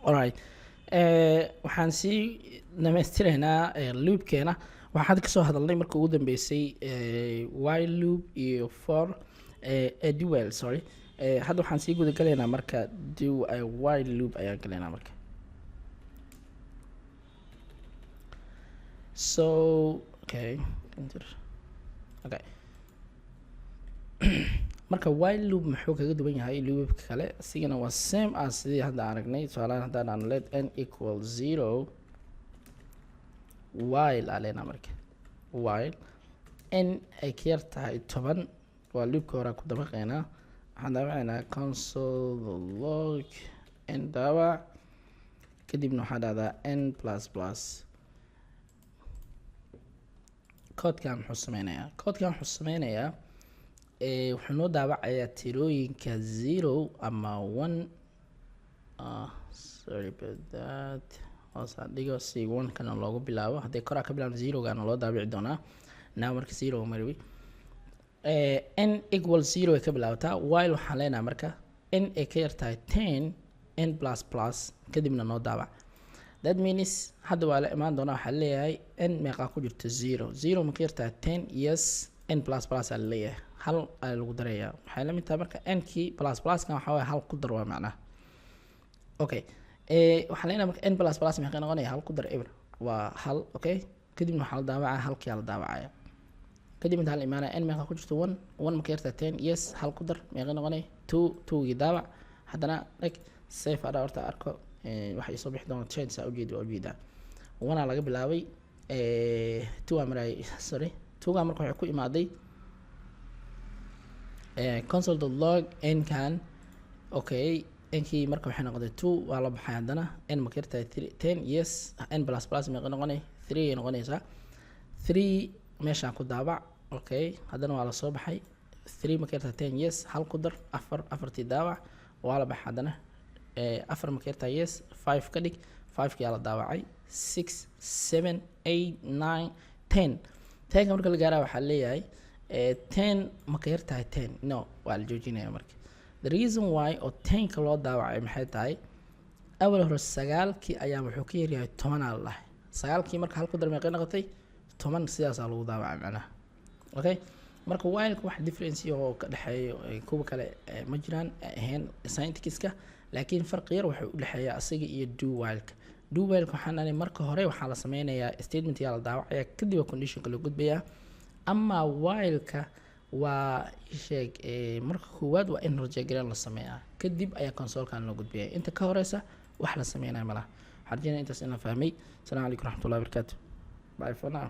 Alright, waxaan sii dhamaystiraynaa loopkeena. Waxaan hadda kasoo hadalnay marka ugu dambeysay while loop iyo for do while, sorry. Hadda waxaan sii guda galaynaa marka do while loop ayaan galaynaa marka. So okay, enter. Okay, marka while loop muxuu kaga duwan yahay loopka kale? Isigana waa same as sidii hadda aragnay. Tusaalahan, haddaan aan let n equal 0 while aa leenaha, marka while n ay ka yar tahay 10, waa loopka hore ku dabaqeynaa. Waxaan daawacaynaa console log n daawac, kadibna waxaa dhahdaa n plus plus. Koodkan muxuu sameynayaa? Koodkan wuxuu sameynayaa, wuxuu noo daawacayaa tirooyinka 0 ama 1. Sorry about that, hoosaan dhigo si 1 kana loogu bilaabo. Haddii koraa ka bilaabno, 0gana loo daabici doonaa. Now marka 0 marwi n equal 0 ay ka bilaabataa. While waxaan leenahay marka n ay ka yartahay 10, n plus plus, kadibna noo daabac. That means hadda waa la imaan doonaa. Waxaa leeyahay n meeqaa ku jirto? 0. 0 ma ka yartahay 10? Yes. N plus plus aa laleeyahay, hal aa lagu darayaa. Waxay la mid tahay marka n kii plus pluskan waxaa waye hal ku dar waa macnaha. Okay, waxaan leenahay marka n plus plus maxay noqonaya? Hal ku dar eber waa hal. Okay, kadibna waxaa la daawacaya halkii la daawacaya. Kadib inta hal imaanaya, n meeqa ku jirto? 1. 1 ma ka yartaa 10? Yes. Hal ku dar meeqa noqonaya? 2. Twogii daawac. Haddana dheg, save adha. Horta arko waxa isoo bixi doona trend saa ujeedi. Waa ujeedaa, one aa laga bilaabay, 2 aa maray, sorry, twoga marka waxay ku imaaday console.log n kan. Okay, nkii marka waxay noqotay 2, waa la baxay. Haddana n ma ka yartahay 10? Yes. N plus plus meeqa noqonay? 3 ay noqonaysaa. 3 meeshaan ku daabac. Okay, haddana waa lasoo baxay. 3 ma ka yartahay 10? Yes. Hal ku dar, afar. Afartii daabac. Waa la baxay. Haddana 4 ma ka yartahay? Yes. 5 ka dhig. 5kii aa la daawacay. 6, 7, 8, 9, 10. 10ka marka la gaaraa, waxaa leeyahay 10 ma ka yartahay 10? No, waa la joojinaya. Marka the reason why oo 10ka loo daawacay maxay tahay? Awal hore sagaalkii ayaa wuxuu ka yaryahay 10 aa la dhahay. Sagaalkii marka hal ku dar meeqay noqotay? 10. Sidaasaa lagu daawacay macnaha. Okay, marka whileka wax difference oo ka dhexeeyo kuwa kale ma jiraan ahayn syntaxiska, laakiin farqi yar wuxuu u dhexeeya asiga iyo do whileka. Do whileka waxaan dhahnay marka hore waxaa la sameynayaa statement yaa la daawacaya, kadib conditionka loo gudbayaa. Ama whileka waa sheeg, marka koowaad waa in reject la sameeyaa, kadib ayaa consolekan loo gudbaya. Inta ka horeysa wax la sameynaya malaha. Waxaan rajeynaya intaas in la fahmay. Asalaamu calaykum raxmatullahi wabarakaatu. Bye for now.